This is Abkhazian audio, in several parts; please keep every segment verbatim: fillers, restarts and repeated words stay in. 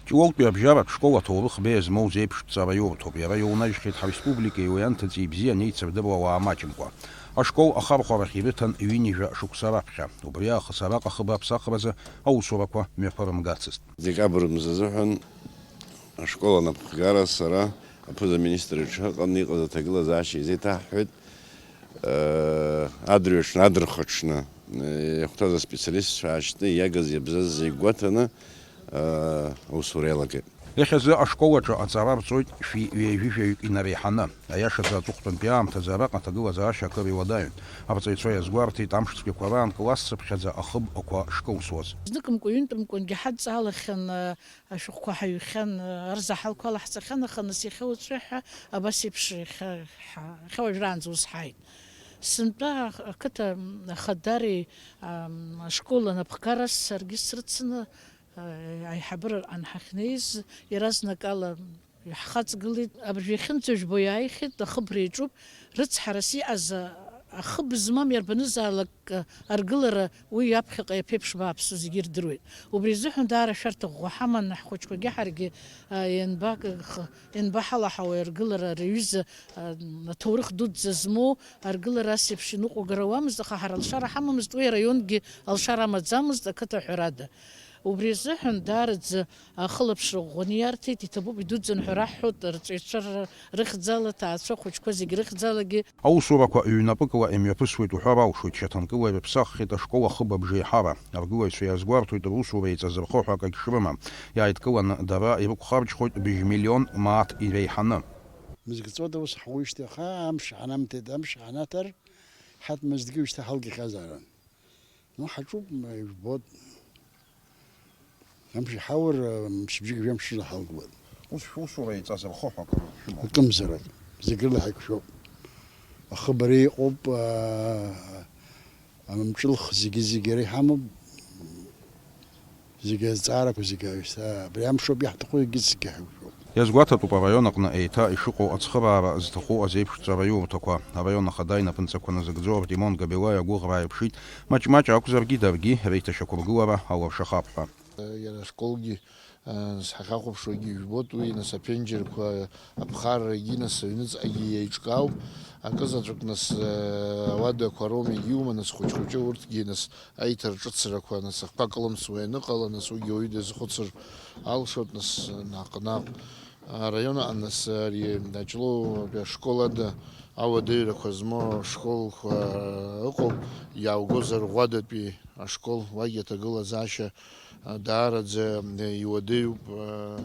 Ҷлоутәи абжьаратә школ аҭоурых беиа змоу зеиԥшҵәҟьа раиурҭоуп. Иара иоунаҩхьеит ҳареспублика иуаҩы анҭыҵи ибзианы еицырдыруа ауаа маҷымкәа. Ашкол ахархәара ахьирыҭан ҩынҩажәа шықәса раԥхьа. Убри аахыс араҟа хыба аԥсахразы аусурақәа мҩаԥырымгацызт. Декабр мза азыҳәан ашкол анапхгара сара аԥыза-министр иҽы ыҟан иҟаз аҭагылазаашьа изеиҭаҳҳәеит. Э, адырҩаҽны, адырхаҽны, э, иахәҭаз аспециалистцәа аашьҭны иагыз, иабзаз зегь гәаҭаны, э, аусура иалагеит. Иахьазы ашкол аҿы аҵара рҵоит шәи ҩажәи жәаҩык инареиҳаны. Аиашазы, аҵыхәтәантәи аамҭазы араҟа аҭагылазаашьа акыр иуадаҩын. Арҵаҩцәа иазгәарҭеит, амш цәгьақәа раан классцыԥхьаӡа ахыб ақәа шкылсуаз. Зныкымкәа-ҩынтәымкәангьы ҳадҵаалахьан, э, ашәҟәқәа ҳаҩхьан, э, арзаҳалқәа алаҳҵахьан, аха нас иахьа уаҵәы ҳәа абас еиԥш иахьа, ҳа-, иахьа уажәраанӡа ус ҳааит. Сынтәа ақыҭа ахадари, ам, ашкол анапхгарас саргьы срыцны, а, аиҳабыра анҳахьнеиз, иаразнакала иаҳхаҵгылеит. Абыржә иахьынӡажәбо иааихьеит, ахыбра иаҿуп. Рыцҳарас иҟаз, а, ахыб змам иарбанызаалак, а, аргылара уи аԥхьаҟа иаԥеиԥш бааԥсу зегьы ирдыруеит. Убри азыҳәан даара ашәарҭа ӷәӷәа ҳаман ҳхәыҷқәагьы ҳаргьы, а, ианбак-, х-, ианбаҳалаҳауеи аргылара, ари аҩыза, а, аҭоурых дуӡӡа змоу аргылара ас еиԥш иныҟәгара ауамызт, аха ҳара алшара ҳамамызт, уи араионгьы алшара амаӡамызт, ақыҭа ҳәарада. Убри азыҳәан даараӡа ахылаԥшра ӷәӷәаны иарҭеит, иҭабуп, идуӡӡан ҳәа раҳҳәоит, рҵаҩцәа р-, рыхьӡала, аҭаацәа хәыҷқәа зегь рыхьӡалагьы. Аусурақәа ҩнапыкла имҩаԥысуеит уҳәар алшоит, шьаҭанкыла ирыԥсаххьеит ашкол ахыб абжеиҳара. Аргылаҩцәа иазгәарҭоит русура еиҵазырхо ҳәа акагь шрымам. Иааидкыланы дара ирықәхарџьхоит быжь миллион мааҭ иреиҳаны. Мызкы ҵуада ус ҳауижьҭеи аха амш ҳанамҭеит, амш ҳанаҭар, ҳаҭ мызкгьы уажәшьҭа ҳалгахьазаарын. Ну, ҳаҿуп, м, ижәбоит. Амш иҳаур, м, мчыбжьык жәамш рыла ҳалгоит. Ус шәусура еиҵазырхо ҳәа акыр шәымоуп? Акымзарак, зегь рыла ҳаиқәшәоуп. Ахыбра иҟоуп, а, амҿылх зегьы-зегьы иара иҳамоуп. Зегьы азҵаарақәа зегьы аҩсҭаа, абри амшоуп иаҳҭаху, егьыс зегьы ҳаиқәшәоуп. Иазгәаҭатәуп араион аҟны еиҭа ишыҟоу ацхыраара зҭаху азеиԥшҵәҟьа раиурҭақәа. Араион ахада инапынҵақәа назыгӡо Артемон Габелаиа агәыӷра ааирԥшит, маҷ-маҷ акәзаргьы даргьы реиҭашьақәыргылара алыршахап ҳәа. Иара ашколгьы, нас, ҳахьахәаԥшуагьы ижәбоит уи, нас, аԥенџьырқәа аԥхаррагьы, нас, аҩныҵҟагьы еиҿкаауп. Акызаҵәык, нас, ауадақәа роума егьиума, нас, хәыҷ-хәыҷы урҭгьы, нас, аиҭарҿыцрақәа, нас, ахқәа кылымсуа ианыҟала, нас, уигьы ауаҩы дазхәыцыр алшоит, нас, наҟ-наҟ. Араион аҟны, нас, ари Ҷлоу ашкол ада ауадаҩрақәа змоу ашколқәа ыҟоуп, иааугозар Ӷәадатәи ашкол, уагьы аҭагылазаашьа, а, даараӡа, э, иуадаҩуп, а,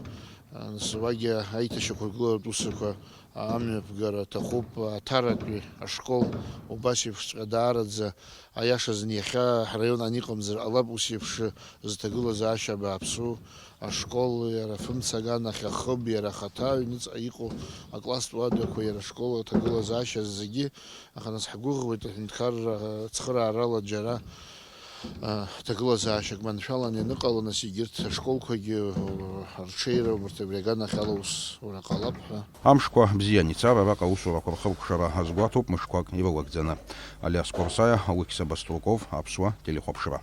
а, нас уагьы аиҭашьақәыргыларатә усқәа амҩаԥгара аҭахуп, Аҭаратәи ашкол убас еиԥшҵәҟьа даараӡа, аиашазы иахьа ҳраион ан иҟамзар ҟалап, ус еиԥш зҭагылазаашьа бааԥсу ашкол, иара фымца аганахь ахыб, иара ахаҭа аҩныҵҟа иҟоу акласстә уадақәа, иара ашкол аҭагылазаашьа зегьы, аха нас ҳгәыӷуеит аҳәынҭқарра ацхыраарала џьара, а, ҭагылазаашьак маншәалан ианыҟало, нас егьырҭ ашколқәагьы, а, рҽеира убарҭ абри аганахьала ус ура ҟалап ҳәа. Амшқәа бзиан ицар араҟа аусурақәа рхыркәшара азгәаҭоуп мышқәак ирылагӡаны. Алиас Қәарсаиа, Алықьса Баструков, Аԥсуа телехәаԥшра.